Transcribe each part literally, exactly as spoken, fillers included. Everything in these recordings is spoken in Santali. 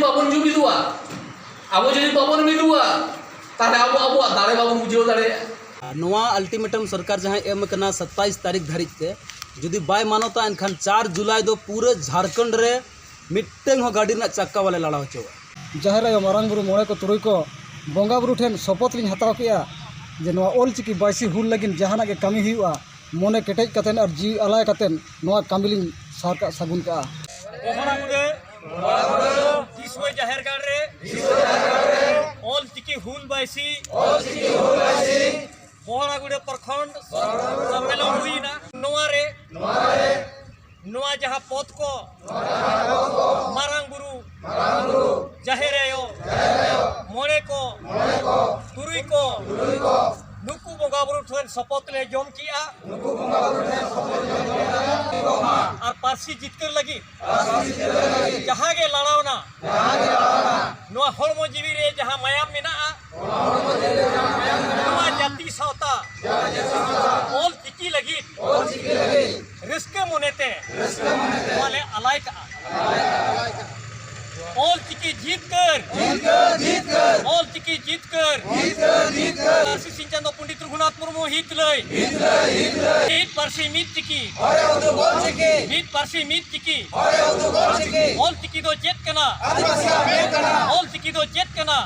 ᱵᱟᱵᱚᱱ ᱡᱩᱢᱤᱫᱚᱜᱼᱟ, ᱟᱵᱚ ᱡᱩᱫᱤ ᱵᱟᱵᱚᱱ ᱢᱤᱫᱚᱜᱼᱟ, ᱛᱟᱦᱞᱮ ᱟᱵᱚ ᱟᱵᱚᱣᱟᱜ ᱫᱟᱲᱮ ᱵᱟᱵᱚᱱ ᱵᱩᱡᱷᱟᱹᱣ ᱫᱟᱲᱮᱭᱟᱜᱼᱟ᱾ ᱱᱚᱣᱟ ultimatum ᱥᱚᱨᱠᱟᱨ ᱡᱟᱦᱟᱸᱭ ᱮᱢ ᱟᱠᱟᱱᱟ ᱥᱟᱛᱟᱭᱤᱥ ᱛᱟᱹᱨᱤᱠᱷ ᱫᱷᱟᱹᱨᱤᱡ ᱛᱮ, ᱡᱩᱫᱤ ᱵᱟᱭ ᱢᱟᱱᱚᱛᱟ, ᱮᱱᱠᱷᱟᱱ ᱪᱟᱨ ᱡᱩᱞᱟᱭ ᱫᱚ ᱯᱩᱨᱟᱹ ᱡᱷᱟᱲᱠᱷᱚᱸᱰ ᱨᱮ ᱢᱤᱫᱴᱟᱹᱝ ᱦᱚᱸ ᱜᱟᱹᱰᱤ ᱨᱮᱱᱟᱜ ᱪᱟᱠᱟ ᱵᱟᱞᱮ ᱞᱟᱲᱟᱣ ᱦᱚᱪᱚᱣᱟᱜᱼᱟ᱾ ᱡᱟᱦᱮᱨ ᱟᱭᱳ, ᱢᱟᱨᱟᱝ ᱵᱩᱨᱩ, ᱢᱚᱬᱮ ᱠᱚ, ᱛᱩᱨᱩᱭ ᱠᱚ, ᱵᱚᱸᱜᱟ ᱵᱩᱨᱩ ᱴᱷᱮᱱ ᱥᱚᱯᱚᱛ ᱞᱤᱧ ᱦᱟᱛᱟᱣ ᱠᱮᱜᱼᱟ ᱡᱮ ᱱᱚᱣᱟ ᱚᱞ ᱪᱤᱠᱤ ᱵᱟᱭᱥᱤ ᱦᱩᱞ ᱞᱟᱹᱜᱤᱫ ᱡᱟᱦᱟᱱᱟᱜ ᱜᱮ ᱠᱟᱹᱢᱤ ᱦᱩᱭᱩᱜᱼᱟ, ᱢᱚᱱᱮ ᱠᱮᱴᱮᱡ ᱠᱟᱛᱮᱱ ᱟᱨ ᱡᱤᱣᱤ ᱟᱞᱟᱭ ᱠᱟᱛᱮᱱ ᱱᱚᱣᱟ ᱠᱟᱹᱢᱤ ᱞᱤᱧ ᱥᱟᱨ ᱠᱟᱜ ᱥᱟᱹᱜᱩᱱ ᱠᱟᱜᱼᱟ᱾ ᱜᱚᱦᱚᱲᱟᱜᱩᱰᱟᱹ, ᱫᱤᱥᱣᱟᱹ ᱡᱟᱦᱮᱨ ᱜᱟᱲ ᱨᱮ ᱚᱞ ᱪᱤᱠᱤ ᱦᱩᱞ ᱵᱟᱭᱥᱤ, ᱜᱚᱦᱚᱲᱟᱜᱩᱰᱟᱹ ᱯᱨᱚᱠᱷᱚᱸᱰ ᱥᱚᱢᱢᱮᱞᱚᱱ ᱦᱩᱭᱱᱟ᱾ ᱱᱚᱣᱟ ᱨᱮ ᱱᱚᱣᱟ ᱡᱟᱦᱟᱸ ᱯᱚᱫᱽ ᱠᱚ, ᱢᱟᱨᱟᱝ ᱵᱩᱨᱩ, ᱡᱟᱦᱮᱨ ᱟᱭᱳ, ᱢᱚᱬᱮ ᱠᱚ, ᱛᱩᱨᱩᱭ ᱠᱚ, ᱱᱩᱠᱩ ᱵᱚᱸᱜᱟ ᱵᱩᱨᱩ ᱴᱷᱮᱱ ᱥᱚᱯᱚᱛ ᱞᱮ ᱡᱚᱢ ᱠᱮᱜᱼᱟ᱾ ᱟᱨ ᱯᱟᱹᱨᱥᱤ ᱡᱤᱛᱠᱟᱹᱨ ᱞᱟᱹᱜᱤᱫ ᱡᱟᱦᱟᱸ ᱜᱮ ᱞᱟᱲᱟᱣᱱᱟ, ᱱᱚᱣᱟ ᱦᱚᱲᱢᱚ ᱡᱤᱣᱤ ᱨᱮ ᱡᱟᱦᱟᱸ ᱢᱟᱭᱟᱢ ᱢᱮᱱᱟᱜᱼᱟ, ᱱᱚᱣᱟ ᱡᱟᱹᱛᱤ ᱥᱟᱶᱛᱟ ᱚᱞ ᱪᱤᱠᱤ ᱞᱟᱹᱜᱤᱫ ᱨᱟᱹᱥᱠᱟᱹ ᱢᱚᱱᱮᱛᱮ ᱱᱚᱣᱟ ᱞᱮ ᱟᱞᱟᱭ ᱠᱟᱜᱼᱟ᱾ ᱚᱞ ᱪᱤᱠᱤ ᱡᱤᱛᱠᱟᱹᱨ! ᱚᱞ ᱪᱤᱠᱤ ᱡᱤᱛᱠᱟᱹᱨ! ᱯᱟᱹᱨᱥᱤ ᱥᱤᱧ ᱪᱟᱸᱫᱚ ᱯᱚᱱᱰᱤᱛ ᱨᱚᱜᱷᱩᱱᱟᱛᱷ ᱢᱩᱨᱢᱩ ᱦᱤᱛ ᱞᱟᱹᱭ᱾ ᱢᱤᱫ ᱯᱟᱹᱨᱥᱤ ᱢᱤᱫ ᱪᱤᱠᱤ᱾ ᱢᱤᱫ ᱯᱟᱹᱨᱥᱤ ᱢᱤᱫ ᱪᱤᱠᱤ᱾ ᱚᱞ ᱪᱤᱠᱤ ᱫᱚ ᱪᱮᱫ ᱠᱟᱱᱟ? ᱚᱞ ᱪᱤᱠᱤ ᱫᱚ ᱪᱮᱫ ᱠᱟᱱᱟ?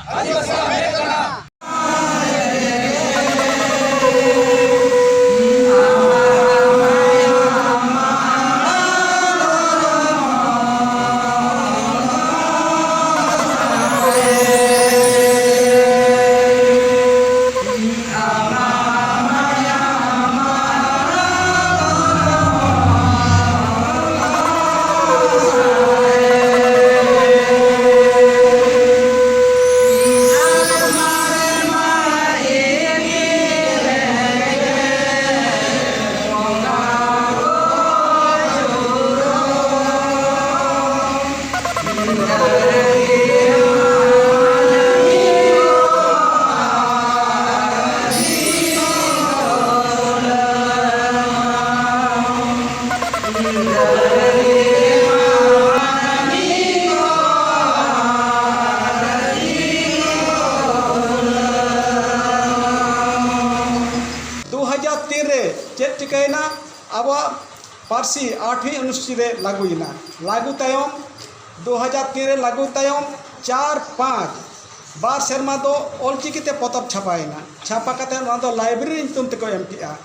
ᱟᱵᱚᱣᱟᱜ ᱯᱟᱹᱨᱥᱤ ᱟᱴᱷᱣᱤ ᱚᱱᱩᱥᱩᱪᱤ ᱨᱮ ᱞᱟᱹᱜᱩᱭᱮᱱᱟ᱾ ᱞᱟᱹᱜᱩ ᱛᱟᱭᱚᱢ, ᱫᱩ ᱦᱟᱡᱟᱨ ᱛᱤᱱ ᱨᱮ ᱞᱟᱹᱜᱩ ᱛᱟᱭᱚᱢ, ᱪᱟᱨ ᱯᱟᱸᱪ ᱵᱟᱨ ᱥᱮᱨᱢᱟ ᱫᱚ ᱚᱞᱪᱤᱠᱤ ᱛᱮ ᱯᱚᱛᱚᱵ ᱪᱷᱟᱯᱟᱭᱮᱱᱟ᱾ ᱪᱷᱟᱯᱟ ᱠᱟᱛᱮ ᱱᱚᱣᱟ ᱫᱚ ᱞᱟᱭᱵᱨᱮᱨᱤ ᱧᱩᱛᱩᱢ ᱛᱮᱠᱚ ᱮᱢ ᱠᱮᱜᱼᱟ᱾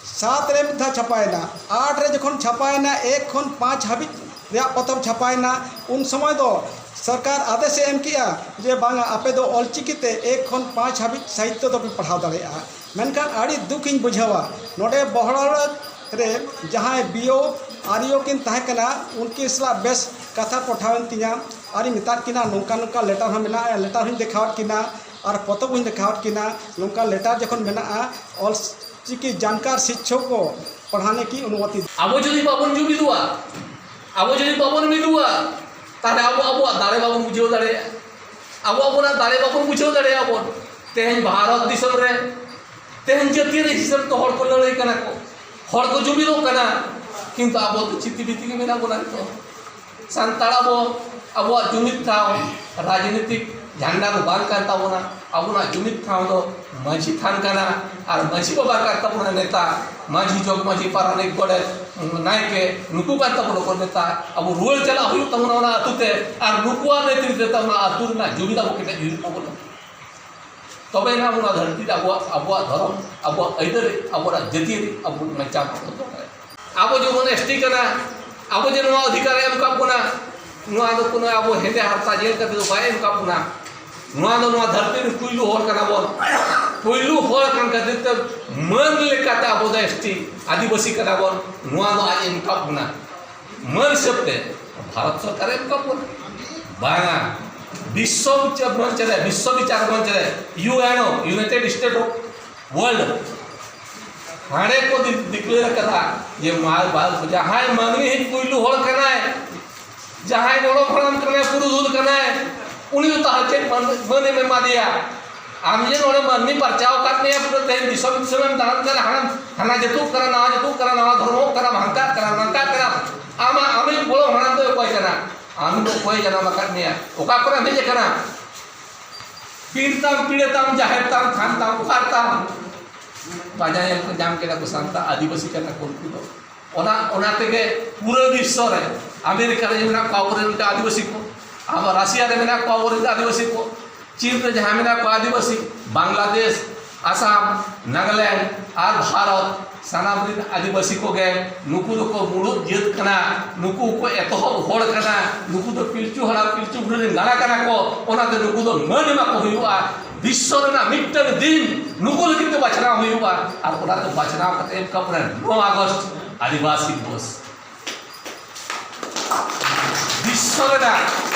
ᱥᱟᱛ ᱨᱮ ᱢᱤᱫ ᱫᱷᱟᱣ ᱪᱷᱟᱯᱟᱭᱮᱱᱟ᱾ ᱟᱴ ᱨᱮ ᱡᱚᱠᱷᱚᱱ ᱪᱷᱟᱯᱟᱭᱮᱱᱟ, ᱮᱠ ᱠᱷᱚᱱ ᱯᱟᱸᱪ ᱦᱟᱹᱵᱤᱡ ᱨᱮᱭᱟᱜ ᱯᱚᱛᱚᱵ ᱪᱷᱟᱯᱟᱭᱮᱱᱟ, ᱩᱱ ᱥᱚᱢᱚᱭ ᱫᱚ ᱥᱚᱨᱠᱟᱨ ᱟᱫᱮᱥ ᱮ ᱮᱢ ᱠᱮᱜᱼᱟ ᱡᱮ ᱵᱟᱝᱟ, ᱟᱯᱮ ᱫᱚ ᱚᱞᱪᱤᱠᱤ ᱛᱮ ᱮᱠ ᱠᱷᱚᱱ ᱯᱟᱸᱪ ᱦᱟᱹᱵᱤᱡ ᱥᱟᱦᱤᱛᱛᱚ ᱫᱚᱯᱮ ᱯᱟᱲᱦᱟᱣ ᱫᱟᱲᱮᱭᱟᱜᱼᱟ᱾ ᱢᱮᱱᱠᱷᱟᱱ ᱟᱹᱰᱤ ᱫᱩᱠ ᱤᱧ ᱵᱩᱡᱷᱟᱹᱣᱟ, ᱱᱚᱰᱮ ᱵᱚᱦᱲᱟ ᱨᱮ ᱡᱟᱦᱟᱸᱭ ᱵᱤ ᱳ ᱟᱨ ᱤ ᱳ ᱠᱤᱱ ᱛᱟᱦᱮᱸ ᱠᱟᱱᱟ, ᱩᱱᱠᱤᱱ ᱥᱟᱞᱟᱜ ᱵᱮᱥ ᱠᱟᱛᱷᱟ ᱯᱚᱴᱷᱟᱣᱮᱱ ᱛᱤᱧᱟ᱾ ᱟᱨᱤᱧ ᱢᱮᱛᱟᱫ ᱠᱤᱱᱟ, ᱱᱚᱝᱠᱟ ᱱᱚᱝᱠᱟ ᱞᱮᱴᱟᱨ ᱦᱚᱸ ᱢᱮᱱᱟᱜᱼᱟ, ᱞᱮᱴᱟᱨ ᱦᱚᱸᱧ ᱫᱮᱠᱷᱟᱣᱟᱫ ᱠᱤᱱᱟ ᱟᱨ ᱯᱚᱛᱚᱵ ᱦᱚᱸᱧ ᱫᱮᱠᱷᱟᱣᱟᱫ ᱠᱤᱱᱟ᱾ ᱱᱚᱝᱠᱟ ᱞᱮᱴᱟᱨ ᱡᱚᱠᱷᱚᱱ ᱢᱮᱱᱟᱜᱼᱟ, ᱚᱞ ᱪᱤᱠᱤ ᱡᱟᱱᱠᱟᱨ ᱥᱤᱠᱪᱷᱚᱠ ᱠᱚ ᱯᱟᱲᱦᱟᱱᱮ ᱠᱤ ᱚᱱᱩᱢᱚᱛᱤ᱾ ᱟᱵᱚ ᱡᱩᱫᱤ ᱵᱟᱵᱚᱱ ᱡᱩᱢᱤᱫᱚᱜᱼᱟ, ᱟᱵᱚ ᱡᱩᱫᱤ ᱵᱟᱵᱚᱱ ᱢᱤᱫᱚᱜᱼᱟ, ᱛᱟᱦᱞᱮ ᱟᱵᱚ ᱟᱵᱚᱣᱟᱜ ᱫᱟᱲᱮ ᱵᱟᱵᱚᱱ ᱵᱩᱡᱷᱟᱹᱣ ᱫᱟᱲᱮᱭᱟᱜᱼᱟ᱾ ᱟᱵᱚ ᱟᱵᱚᱱᱟᱜ ᱫᱟᱲᱮ ᱵᱟᱵᱚᱱ ᱵᱩᱡᱷᱟᱹᱣ ᱫᱟᱲᱮᱭᱟᱜᱼᱟ ᱵᱚᱱ᱾ ᱛᱮᱦᱮᱧ ᱵᱷᱟᱨᱚᱛ ᱫᱤᱥᱚᱢ ᱨᱮ, ᱛᱮᱦᱮᱧ ᱡᱟᱹᱛᱤᱭᱟᱹᱨᱤ ᱦᱤᱥᱟᱹᱵ ᱛᱮ ᱦᱚᱲ ᱠᱚ ᱞᱟᱹᱲᱦᱟᱹᱭ ᱠᱟᱱᱟ ᱠᱚ, ᱦᱚᱲ ᱠᱚ ᱡᱩᱢᱤᱫᱚᱜ ᱠᱟᱱᱟ, ᱠᱤᱱᱛᱩ ᱟᱵᱚ ᱫᱚ ᱪᱤᱛᱤ ᱵᱤᱛᱤ ᱜᱮ ᱢᱮᱱᱟᱜ ᱵᱚᱱᱟ ᱱᱤᱛᱚᱜ᱾ ᱥᱟᱱᱛᱟᱲ ᱟᱵᱚ, ᱟᱵᱚᱣᱟᱜ ᱡᱩᱢᱤᱫ ᱴᱷᱟᱶ ᱨᱟᱡᱽᱱᱤᱛᱤᱠ ᱡᱷᱟᱱᱰᱟ ᱫᱚ ᱵᱟᱝ ᱠᱟᱱ ᱛᱟᱵᱚᱱᱟ᱾ ᱟᱵᱚᱱᱟᱜ ᱡᱩᱢᱤᱫ ᱴᱷᱟᱶ ᱫᱚ ᱢᱟᱹᱡᱷᱤ ᱛᱷᱟᱱ ᱠᱟᱱᱟ᱾ ᱟᱨ ᱢᱟᱹᱡᱷᱤ ᱵᱟᱵᱟ ᱠᱟᱱ ᱛᱟᱵᱚᱱᱟ ᱱᱮᱛᱟ, ᱢᱟᱹᱡᱷᱤ, ᱡᱚᱜᱽ ᱢᱟᱹᱡᱷᱤ, ᱯᱟᱨᱟᱱᱤᱠ, ᱜᱚᱰᱮᱛ, ᱱᱟᱭᱠᱮ, ᱱᱩᱠᱩ ᱠᱟᱱ ᱛᱟᱵᱚᱱᱟ ᱠᱚ ᱱᱮᱛᱟ᱾ ᱟᱵᱚ ᱨᱩᱣᱟᱹᱲ ᱪᱟᱞᱟᱜ ᱦᱩᱭᱩᱜ ᱛᱟᱵᱚᱱᱟ ᱚᱱᱟ ᱟᱹᱛᱩ ᱛᱮ, ᱟᱨ ᱱᱩᱠᱩᱣᱟᱜ ᱱᱮᱛᱨᱤᱛᱵ ᱛᱮ ᱚᱱᱟ ᱟᱹᱛᱩ ᱨᱮᱱᱟᱜ ᱡᱩᱢᱤᱫ ᱟᱵᱚ ᱠᱮᱴᱮᱡ ᱦᱩᱭᱩᱜ ᱛᱟᱵᱚᱱᱟ᱾ ᱛᱚᱵᱮ ᱮᱱᱟᱝ ᱚᱱᱟ ᱫᱷᱟᱹᱨᱛᱤ ᱨᱮ ᱟᱵᱚᱣᱟᱜ, ᱟᱵᱚᱣᱟᱜ ᱫᱷᱚᱨᱚᱢ, ᱟᱵᱚᱣᱟᱜ ᱟᱹᱭᱫᱟᱹᱨᱤ, ᱟᱵᱚᱣᱟᱜ ᱡᱟᱹᱛᱤᱭᱟᱹᱨᱤ ᱟᱵᱚ ᱵᱟᱧᱪᱟᱣ ᱫᱚᱦᱚ ᱫᱚᱨᱠᱟᱨ᱾ ᱟᱵᱚ ᱡᱮᱢᱚᱱ ᱮᱥ ᱴᱤ ᱠᱟᱱᱟ, ᱟᱵᱚ ᱡᱮ ᱱᱚᱣᱟ ᱚᱫᱷᱤᱠᱟᱨ ᱮ ᱮᱢ ᱠᱟᱜ ᱵᱚᱱᱟ, ᱱᱚᱣᱟ ᱫᱚ ᱠᱳᱱᱳ ᱟᱵᱚ ᱦᱮᱸᱫᱮ ᱦᱟᱨᱛᱟ ᱧᱮᱞ ᱠᱟᱛᱮ ᱫᱚ ᱵᱟᱭ ᱮᱢ ᱠᱟᱜ ᱵᱚᱱᱟ᱾ ᱱᱚᱣᱟ ᱫᱚ ᱱᱚᱣᱟ ᱫᱷᱟᱹᱨᱛᱤ ᱨᱮ ᱯᱩᱭᱞᱩ ᱦᱚᱲ ᱠᱟᱱᱟ ᱵᱚᱱ᱾ ᱯᱩᱭᱞᱩ ᱦᱚᱲ ᱠᱟᱱ ᱠᱷᱟᱹᱛᱤᱨ ᱛᱮ ᱢᱟᱹᱱ ᱞᱮᱠᱟᱛᱮ ᱟᱵᱚ ᱫᱚ ᱮᱥ ᱴᱤ, ᱟᱹᱫᱤᱵᱟᱹᱥᱤ ᱠᱟᱱᱟ ᱵᱚᱱ᱾ ᱱᱚᱣᱟ ᱫᱚ ᱟᱡ ᱮᱢ ᱠᱟᱜ ᱵᱚᱱᱟ᱾ ᱢᱟᱹᱱ ᱦᱤᱥᱟᱹᱵ ᱛᱮ ᱵᱷᱟᱨᱚᱛ ᱥᱚᱨᱠᱟᱨ ᱮᱢ ᱠᱟᱜ ᱵᱚᱱᱟ? ᱵᱟᱝᱟ᱾ ᱵᱤᱥᱥᱚ ᱵᱤᱪᱟᱨ ᱢᱚᱧᱪ ᱨᱮ, ᱵᱤᱥᱥᱚ ᱵᱤᱪᱟᱨ ᱢᱚᱧᱪ ᱨᱮ, U N O, United State of World, ᱦᱟᱸᱰᱮ ᱠᱚ ᱰᱤᱠᱞᱮᱭᱟᱨ ᱠᱟᱫᱟ ᱡᱮ ᱢᱟ-, ᱵᱟ-, ᱡᱟᱦᱟᱸᱭ ᱢᱟᱹᱱᱢᱤ ᱦᱮᱡ ᱯᱩᱭᱞᱩ ᱦᱚᱲ ᱠᱟᱱᱟᱭ, ᱡᱟᱦᱟᱸᱭ ᱜᱚᱲᱚᱢ ᱦᱟᱲᱟᱢ ᱠᱟᱱᱟᱭ, ᱯᱩᱨᱩᱫᱷᱩᱞ ᱠᱟᱱᱟᱭ, ᱩᱱᱤ ᱫᱚ ᱛᱟᱦᱞᱮ ᱪᱮᱫ ᱢᱟᱹᱱ, ᱢᱟᱹᱱᱮᱢ ᱮᱢᱟ ᱫᱮᱭᱟ? ᱟᱢ ᱡᱮ ᱱᱚᱰᱮ ᱢᱟᱹᱱᱢᱤ ᱯᱟᱨᱪᱟᱣ ᱟᱠᱟᱫ ᱢᱮᱭᱟ, ᱯᱩᱨᱟᱹ ᱛᱮᱦᱮᱧ ᱫᱤᱥᱚᱢ ᱫᱤᱥᱚᱢᱮᱢ ᱫᱟᱬᱟᱱ ᱠᱟᱱᱟ, ᱦᱟᱱᱟ, ᱦᱟᱱᱟ ᱡᱟᱹᱛᱩᱜ ᱠᱟᱱᱟ, ᱱᱟᱣᱟ ᱡᱟᱹᱛᱩᱜ ᱠᱟᱱᱟ, ᱱᱟᱣᱟ ᱫᱷᱚᱨᱢᱚᱜ ᱠᱟᱱᱟ, ᱦᱟᱱᱠᱟᱜ ᱠᱟᱱᱟ, ᱱᱟᱝᱠᱟᱜ ᱠᱟᱱᱟ, ᱟᱢᱟᱜ, ᱟᱢᱤᱡ ᱜᱚᱲᱚᱢ ᱦᱟᱲᱟᱢ ᱫᱚ ᱚᱠᱚᱭ ᱠᱟᱱᱟ? ᱟᱢ ᱫᱚ ᱚᱠᱚᱭ ᱡᱟᱱᱟᱢ ᱟᱠᱟᱫ ᱢᱮᱭᱟ? ᱚᱠᱟ ᱠᱚᱨᱮᱢ ᱦᱮᱡ ᱟᱠᱟᱱᱟ? ᱯᱤᱲ ᱛᱟᱢ, ᱯᱤᱲᱟᱹ ᱛᱟᱢ, ᱡᱟᱦᱮᱨ ᱛᱟᱢ, ᱛᱷᱟᱱ ᱛᱟᱢ, ᱚᱠᱟ ᱨᱮ ᱛᱟᱢ? ᱯᱟᱸᱡᱟ ᱧᱮᱞ ᱠᱚ ᱧᱟᱢ ᱠᱮᱫᱟ ᱠᱚ, ᱥᱟᱱᱛᱟᱲ ᱟᱹᱫᱤᱵᱟᱹᱥᱤ ᱠᱟᱱᱟ ᱠᱚ ᱩᱱᱠᱩ ᱫᱚ᱾ ᱚᱱᱟ ᱚᱱᱟ ᱛᱮᱜᱮ ᱯᱩᱨᱟᱹ ᱵᱤᱥᱥᱚ ᱨᱮ, ᱟᱢᱮᱨᱤᱠᱟ ᱨᱮ ᱢᱮᱱᱟᱜ ᱠᱚᱣᱟ ᱟᱵᱚᱨᱮᱱ ᱟᱹᱫᱤᱵᱟᱹᱥᱤ ᱠᱚ, ᱟᱵᱚ ᱨᱟᱥᱤᱭᱟ ᱨᱮ ᱢᱮᱱᱟᱜ ᱠᱚᱣᱟ ᱟᱵᱚᱨᱮᱱ ᱟᱹᱫᱤᱵᱟᱹᱥᱤ ᱠᱚ, ᱪᱤᱱ ᱨᱮ ᱡᱟᱦᱟᱸ ᱢᱮᱱᱟᱜ ᱠᱚᱣᱟ ᱟᱹᱫᱤᱵᱟᱹᱥᱤ, ᱵᱟᱝᱞᱟᱫᱮᱥ, ᱟᱥᱟᱢ, ᱱᱟᱜᱟᱞᱮᱱᱰ ᱟᱨ ᱵᱷᱟᱨᱚᱛ, ᱥᱟᱱᱟᱢ ᱨᱮᱱ ᱟᱹᱫᱤᱵᱟᱹᱥᱤ ᱠᱚᱜᱮ ᱱᱩᱠᱩ ᱫᱚᱠᱚ ᱢᱩᱲᱩᱫ ᱡᱟᱹᱛ ᱠᱟᱱᱟ, ᱱᱩᱠᱩ ᱠᱚ ᱮᱛᱚᱦᱚᱵ ᱦᱚᱲ ᱠᱟᱱᱟ, ᱱᱩᱠᱩ ᱫᱚ ᱯᱤᱞᱪᱩ ᱦᱟᱲᱟᱢ ᱯᱤᱞᱪᱩ ᱵᱩᱲᱦᱤ ᱨᱮᱱ ᱜᱟᱬᱟ ᱠᱟᱱᱟ ᱠᱚ, ᱚᱱᱟᱛᱮ ᱱᱩᱠᱩ ᱫᱚ ᱢᱟᱹᱱ ᱮᱢᱟ ᱠᱚ ᱦᱩᱭᱩᱜᱼᱟ᱾ ᱵᱤᱥᱥᱚ ᱨᱮᱱᱟᱜ ᱢᱤᱫᱴᱟᱝ ᱫᱤᱱ ᱱᱩᱠᱩ ᱞᱟᱹᱜᱤᱫ ᱛᱮ ᱵᱟᱪᱷᱱᱟᱣ ᱦᱩᱭᱩᱜᱼᱟ, ᱟᱨ ᱚᱱᱟᱛᱮ ᱵᱟᱪᱷᱱᱟᱣ ᱠᱟᱛᱮ ᱮᱢ ᱠᱟᱜ ᱵᱚᱱᱟ ᱱᱚ ᱟᱜᱚᱥᱴ ᱟᱹᱫᱤᱵᱟᱹᱥᱤ ᱫᱤᱵᱚᱥ᱾ ᱵᱤᱥᱥᱚ ᱨᱮᱱᱟᱜ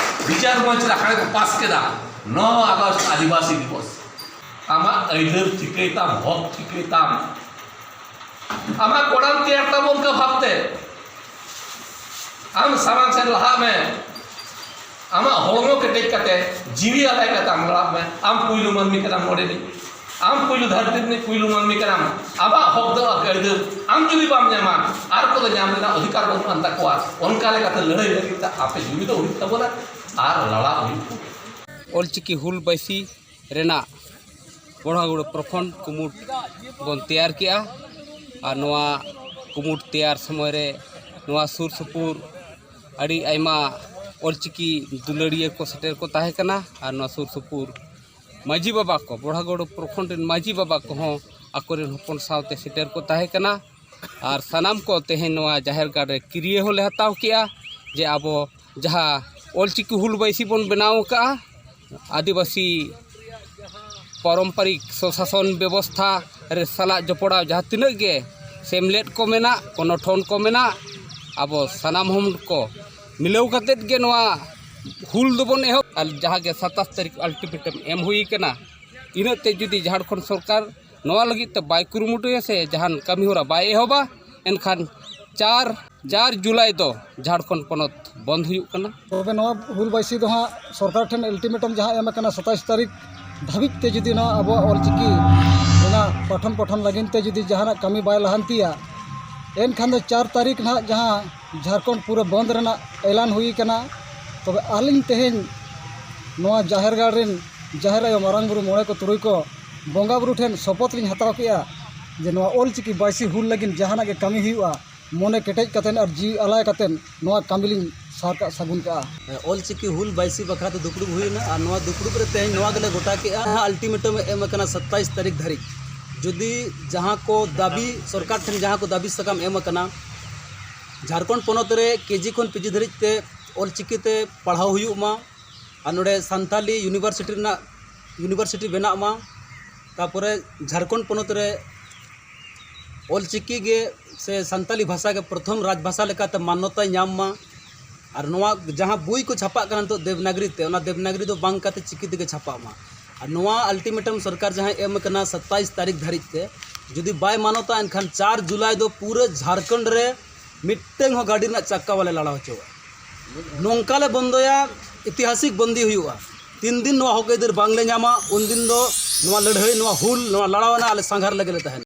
ᱵᱤᱪᱟᱨ ᱢᱚᱧᱪ ᱨᱮ ᱟᱠᱷᱲᱟ ᱠᱚ ᱯᱟᱥ ᱠᱮᱫᱟ, ᱱᱚ ᱟᱜᱚᱥᱴ ᱟᱹᱫᱤᱵᱟᱹᱥᱤ ᱫᱤᱵᱚᱥ᱾ ᱟᱢᱟᱜ ᱟᱹᱭᱫᱟᱹᱨ ᱴᱷᱤᱠᱟᱹᱭ ᱛᱟᱢ, ᱦᱚᱠ ᱴᱷᱤᱠᱟᱹᱭ ᱛᱟᱢ, ᱟᱢᱟᱜ ᱠᱚᱲᱟᱢ ᱛᱮᱭᱟᱨ ᱛᱟᱵᱚᱱ ᱚᱱᱠᱟ ᱵᱷᱟᱵᱛᱮ᱾ ᱟᱢ ᱥᱟᱢᱟᱝ ᱥᱮᱫ ᱞᱟᱦᱟᱜ ᱢᱮ, ᱟᱢᱟᱜ ᱦᱚᱲᱢᱚ ᱠᱮᱴᱮᱡ ᱠᱟᱛᱮ, ᱡᱤᱣᱤ ᱟᱞᱟᱭ ᱠᱟᱛᱮ ᱟᱢ ᱞᱟᱦᱟᱜ ᱢᱮ᱾ ᱟᱢ ᱯᱩᱭᱞᱩ ᱢᱟᱹᱱᱢᱤ ᱠᱟᱱᱟᱢ ᱱᱚᱰᱮ ᱨᱤᱱᱤᱡ, ᱟᱢ ᱯᱩᱭᱞᱩ ᱫᱷᱟᱹᱨᱛᱤ ᱨᱤᱱᱤᱡ ᱯᱩᱭᱞᱩ ᱢᱟᱹᱱᱢᱤ ᱠᱟᱱᱟᱢ᱾ ᱟᱢᱟᱜ ᱦᱚᱠ ᱫᱚ ᱟᱹᱭᱫᱟᱹᱨ ᱟᱢ ᱡᱩᱫᱤ ᱵᱟᱢ ᱧᱟᱢᱟ, ᱟᱨ ᱠᱚᱫᱚ ᱧᱟᱢ ᱨᱮᱱᱟᱜ ᱚᱫᱷᱤᱠᱟᱨ ᱵᱟᱹᱱᱩᱜ ᱟᱱ ᱛᱟᱠᱚᱣᱟ᱾ ᱚᱱᱠᱟ ᱞᱮᱠᱟᱛᱮ ᱞᱟᱹᱲᱦᱟᱹᱭ ᱞᱟᱹᱜᱤᱫ ᱛᱮ ᱟᱯᱮ ᱡᱩᱢᱤᱫᱚᱜ ᱦᱩᱭᱩᱜ ᱛᱟᱵᱚᱱᱟ ᱟᱨ ᱞᱟᱲᱟᱜ ᱦᱩᱭᱩᱜ ᱛᱟᱵᱚᱱᱟ᱾ ᱚᱞᱪᱤᱠᱤ ᱦᱩᱞ ᱵᱟᱭᱥᱤ ᱨᱮᱱᱟᱜ ᱵᱚᱲᱦᱟᱜᱚᱲ ᱯᱨᱚᱠᱷᱚᱸᱰ ᱠᱩᱢᱩᱴ ᱵᱚᱱ ᱛᱮᱭᱟᱨ ᱠᱮᱜᱼᱟ᱾ ᱟᱨ ᱱᱚᱣᱟ ᱠᱩᱢᱩᱴ ᱛᱮᱭᱟᱨ ᱥᱚᱢᱚᱭ ᱨᱮ ᱱᱚᱣᱟ ᱥᱩᱨ ᱥᱩᱯᱩᱨ ᱟᱹᱰᱤ ᱟᱭᱢᱟ ᱚᱞᱪᱤᱠᱤ ᱫᱩᱞᱟᱹᱲᱤᱭᱟᱹ ᱠᱚ ᱥᱮᱴᱮᱨ ᱠᱚ ᱛᱟᱦᱮᱸ ᱠᱟᱱᱟ᱾ ᱟᱨ ᱱᱚᱣᱟ ᱥᱩᱨ ᱥᱩᱯᱩᱨ ᱢᱟᱹᱡᱷᱤ ᱵᱟᱵᱟ ᱠᱚ, ᱵᱚᱲᱦᱟᱜᱚᱲ ᱯᱨᱚᱠᱷᱚᱸᱰ ᱨᱮᱱ ᱢᱟᱹᱡᱷᱤ ᱵᱟᱵᱟ ᱠᱚᱦᱚᱸ ᱟᱠᱚᱨᱮᱱ ᱦᱚᱯᱚᱱ ᱥᱟᱶᱛᱮ ᱥᱮᱴᱮᱨ ᱠᱚ ᱛᱟᱦᱮᱸ ᱠᱟᱱᱟ᱾ ᱟᱨ ᱥᱟᱱᱟᱢ ᱠᱚ ᱛᱮᱦᱮᱧ ᱱᱚᱣᱟ ᱡᱟᱦᱮᱨ ᱜᱟᱲ ᱨᱮ ᱠᱤᱨᱭᱟᱹ ᱦᱚᱸᱞᱮ ᱦᱟᱛᱟᱣ ᱠᱮᱜᱼᱟ ᱡᱮ ᱟᱵᱚ ᱡᱟᱦᱟᱸ ᱚᱞᱪᱤᱠᱤ ᱦᱩᱞ ᱵᱟᱭᱥᱤ ᱵᱚᱱ ᱵᱮᱱᱟᱣ ᱟᱠᱟᱜᱼᱟ, ᱟᱹᱫᱤᱵᱟᱹᱥᱤ ᱯᱟᱨᱚᱢᱯᱟᱨᱤᱠ ᱥᱚᱥᱟᱥᱚᱱ ᱵᱮᱵᱚᱥᱛᱷᱟ ᱨᱮ ᱥᱟᱞᱟᱜ ᱡᱚᱯᱲᱟᱣ ᱡᱟᱦᱟᱸ ᱛᱤᱱᱟᱹᱜ ᱜᱮ ᱥᱮᱢᱞᱮᱫ ᱠᱚ ᱢᱮᱱᱟᱜ, ᱜᱚᱱᱚᱴᱷᱚᱱ ᱠᱚ ᱢᱮᱱᱟᱜ, ᱟᱵᱚ ᱥᱟᱱᱟᱢ ᱦᱚᱲ ᱠᱚ ᱢᱤᱞᱟᱹᱣ ᱠᱟᱛᱮᱫ ᱜᱮ ᱱᱚᱣᱟ ᱦᱩᱞ ᱫᱚᱵᱚᱱ ᱮᱦᱚᱵ᱾ ᱟᱨ ᱡᱟᱦᱟᱸ ᱜᱮ ᱥᱟᱛᱟᱥ ᱛᱟᱹᱨᱤᱠᱷ ᱟᱞᱴᱤᱢᱮᱴᱟᱢ ᱮᱢ ᱦᱩᱭ ᱠᱟᱱᱟ, ᱤᱱᱟᱹᱜ ᱛᱮ ᱡᱩᱫᱤ ᱡᱷᱟᱲᱠᱷᱚᱸᱰ ᱥᱚᱨᱠᱟᱨ ᱱᱚᱣᱟ ᱞᱟᱹᱜᱤᱫ ᱛᱮ ᱵᱟᱭ ᱠᱩᱨᱩᱢᱩᱴᱩᱭᱟ ᱥᱮ ᱡᱟᱦᱟᱱ ᱠᱟᱹᱢᱤ ᱦᱚᱨᱟ ᱵᱟᱭ ᱮᱦᱚᱵᱟ, ᱮᱱᱠᱷᱟᱱ ᱪᱟᱨ ᱪᱟᱨ ᱡᱩᱞᱟᱭ ᱫᱚ ᱡᱷᱟᱲᱠᱷᱚᱸᱰ ᱯᱚᱱᱚᱛ ᱵᱚᱱᱫ ᱦᱩᱭᱩᱜ ᱠᱟᱱᱟ᱾ ᱛᱚᱵᱮ ᱱᱚᱣᱟ ᱦᱩᱞ ᱵᱟᱭᱥᱤ ᱫᱚ ᱦᱟᱸᱜ ᱥᱚᱨᱠᱟᱨ ᱴᱷᱮᱱ ᱟᱞᱴᱤᱢᱮᱴᱟᱢ ᱡᱟᱦᱟᱸ ᱮᱢ ᱟᱠᱟᱱᱟ, ᱥᱟᱛᱟᱥ ᱛᱟᱹᱨᱤᱠᱷ ᱫᱷᱟᱹᱵᱤᱡ ᱛᱮ ᱡᱩᱫᱤ ᱱᱚᱣᱟ ᱟᱵᱚᱣᱟᱜ ᱚᱞᱪᱤᱠᱤ ᱨᱮᱱᱟᱜ ᱯᱟᱴᱷᱚᱱ ᱯᱟᱴᱷᱚᱱ ᱞᱟᱹᱜᱤᱫ ᱛᱮ ᱡᱩᱫᱤ ᱡᱟᱦᱟᱱᱟᱜ ᱠᱟᱹᱢᱤ ᱵᱟᱭ ᱞᱟᱦᱟᱱᱛᱤᱭᱟ, ᱮᱱᱠᱷᱟᱱ ᱫᱚ ᱪᱟᱨ ᱛᱟᱹᱨᱤᱠᱷ ᱱᱟᱦᱟᱜ ᱡᱟᱦᱟᱸ ᱡᱷᱟᱲᱠᱷᱚᱸᱰ ᱯᱩᱨᱟᱹ ᱵᱚᱱᱫ ᱨᱮᱱᱟᱜ ᱮᱞᱟᱱ ᱦᱩᱭ ᱟᱠᱟᱱᱟ᱾ ᱛᱚᱵᱮ ᱟᱹᱞᱤᱧ ᱛᱮᱦᱮᱧ ᱱᱚᱣᱟ ᱡᱟᱦᱮᱨ ᱜᱟᱲ ᱨᱮᱱ ᱡᱟᱦᱮᱨ ᱟᱭᱳ, ᱢᱟᱨᱟᱝ ᱵᱩᱨᱩ, ᱢᱚᱬᱮ ᱠᱚ ᱛᱩᱨᱩᱭ ᱠᱚ ᱵᱚᱸᱜᱟ ᱵᱩᱨᱩ ᱴᱷᱮᱱ ᱥᱚᱯᱚᱛ ᱞᱤᱧ ᱦᱟᱛᱟᱣ ᱠᱮᱜᱼᱟ ᱡᱮ ᱱᱚᱣᱟ ᱚᱞᱪᱤᱠᱤ ᱵᱟᱹᱭᱥᱤ ᱦᱩᱞ ᱞᱟᱹᱜᱤᱫ ᱡᱟᱦᱟᱱᱟᱜ ᱜᱮ ᱠᱟᱹᱢᱤ ᱦᱩᱭᱩᱜᱼᱟ, ᱢᱚᱱᱮ ᱠᱮᱴᱮᱡ ᱠᱟᱛᱮᱫ ᱟᱨ ᱡᱤᱣᱤ ᱟᱞᱟᱭ ᱠᱟᱛᱮᱫ ᱱᱚᱣᱟ ᱠᱟᱹᱢᱤ ᱞᱤᱧ ᱥᱟᱨ ᱠᱟᱜ ᱥᱟᱹᱜᱩᱱ ᱠᱟᱜᱼᱟ᱾ ᱚᱞᱪᱤᱠᱤ ᱦᱩᱞ ᱵᱟᱹᱭᱥᱤ ᱵᱟᱠᱷᱨᱟ ᱛᱮ ᱫᱩᱯᱲᱩᱵ ᱦᱩᱭᱱᱟ ᱟᱨ ᱱᱚᱣᱟ ᱫᱩᱯᱲᱩᱵ ᱨᱮ ᱛᱮᱦᱮᱧ ᱱᱚᱣᱟ ᱜᱮᱞᱮ ᱜᱚᱴᱟ ᱠᱮᱜᱼᱟ, ᱡᱟᱦᱟᱸ ᱟᱞᱴᱤᱢᱮᱴᱟᱢ ᱮ ᱮᱢ ᱟᱠᱟᱱᱟ ᱥᱟᱛᱟᱭᱤᱥ ᱛᱟᱹᱨᱤᱠᱷ ᱫᱷᱟᱹᱨᱤᱡ, ᱡᱩᱫᱤ ᱡᱟᱦᱟᱸ ᱠᱚ ᱫᱟᱹᱵᱤ ᱥᱚᱨᱠᱟᱨ ᱴᱷᱮᱱ ᱡᱟᱦᱟᱸ ᱠᱚ ᱫᱟᱹᱵᱤ ᱥᱟᱠᱟᱢ ᱮᱢ ᱟᱠᱟᱱᱟ, ᱡᱷᱟᱲᱠᱷᱚᱸᱰ ᱯᱚᱱᱚᱛ ᱨᱮ ᱠᱮᱡᱤ ᱠᱷᱚᱱ ᱯᱤᱡᱤ ᱫᱷᱟᱹᱨᱤᱡ ᱛᱮ ᱚᱞᱪᱤᱠᱤ ᱛᱮ ᱯᱟᱲᱦᱟᱣ ᱦᱩᱭᱩᱜ ᱢᱟ ᱟᱨ ᱱᱚᱰᱮ ᱥᱟᱱᱛᱟᱞᱤ ᱤᱭᱩᱱᱤᱵᱷᱟᱨᱥᱤᱴᱤ ᱨᱮᱱᱟᱜ ᱤᱭᱩᱱᱤᱵᱷᱟᱨᱥᱤᱴᱤ ᱵᱮᱱᱟᱜ ᱢᱟ, ᱛᱟᱯᱚᱨᱮ ᱡᱷᱟᱲᱠᱷᱚᱸᱰ ᱯᱚᱱᱚᱛ ᱨᱮ ᱚᱞᱪᱤᱠᱤ ᱜᱮ ᱥᱮ ᱥᱟᱱᱛᱟᱞᱤ ᱵᱷᱟᱥᱟ ᱜᱮ ᱯᱨᱚᱛᱷᱚᱢ ᱨᱟᱡᱽ ᱵᱷᱟᱥᱟ ᱞᱮᱠᱟᱛᱮ ᱢᱟᱱᱱᱚᱛᱟᱭ ᱧᱟᱢ ᱢᱟ᱾ ᱟᱨ ᱱᱚᱣᱟ ᱡᱟᱦᱟᱸ ᱵᱳᱭ ᱠᱚ ᱪᱷᱟᱯᱟᱜ ᱠᱟᱱᱟ ᱱᱤᱛᱚᱜ ᱫᱮᱵᱽᱱᱟᱜᱽᱨᱤ ᱛᱮ, ᱚᱱᱟ ᱫᱮᱵᱽᱱᱟᱜᱽᱨᱤ ᱫᱚ ᱵᱟᱝ ᱠᱟᱛᱮ ᱪᱤᱠᱤ ᱛᱮᱜᱮ ᱪᱷᱟᱯᱟᱜ ᱢᱟ᱾ ᱟᱨ ᱱᱚᱣᱟ ᱟᱞᱴᱤᱢᱮᱴᱟᱢ ᱥᱚᱨᱠᱟᱨ ᱡᱟᱦᱟᱸᱭ ᱮᱢ ᱟᱠᱟᱱᱟ ᱥᱟᱛᱟᱭᱤᱥ ᱛᱟᱹᱨᱤᱠᱷ ᱫᱷᱟᱹᱨᱤᱡ ᱛᱮ, ᱡᱩᱫᱤ ᱵᱟᱭ ᱢᱟᱱᱚᱛᱟ, ᱮᱱᱠᱷᱟᱱ ᱪᱟᱨ ᱡᱩᱞᱟᱭ ᱫᱚ ᱯᱩᱨᱟᱹ ᱡᱷᱟᱲᱠᱷᱚᱸᱰ ᱨᱮ ᱢᱤᱫᱴᱟᱝ ᱦᱚᱸ ᱜᱟᱹᱰᱤ ᱨᱮᱱᱟᱜ ᱪᱟᱠᱟ ᱵᱟᱞᱮ ᱞᱟᱲᱟᱣ ᱦᱚᱪᱚᱣᱟᱜᱼᱟ᱾ ᱱᱚᱝᱠᱟ ᱞᱮ ᱵᱚᱱᱫᱚᱭᱟ, ᱤᱛᱤᱦᱟᱥᱤᱠ ᱵᱚᱱᱫᱤ ᱦᱩᱭᱩᱜᱼᱟ᱾ ᱛᱤᱱ ᱫᱤᱱ ᱱᱚᱣᱟ ᱦᱚᱠ ᱟᱹᱭᱫᱟᱹᱨ ᱵᱟᱝᱞᱮ ᱧᱟᱢᱟ, ᱩᱱᱫᱤᱱ ᱫᱚ ᱱᱚᱣᱟ ᱞᱟᱹᱲᱦᱟᱹᱭ, ᱱᱚᱣᱟ ᱦᱩᱞ, ᱱᱚᱣᱟ ᱞᱟᱲᱟᱣ ᱨᱮᱱᱟᱜ ᱟᱞᱮ ᱥᱟᱸᱜᱷᱟᱨ ᱞᱟᱹᱜᱤᱫ ᱞᱮ ᱛᱟᱦᱮᱱᱟ᱾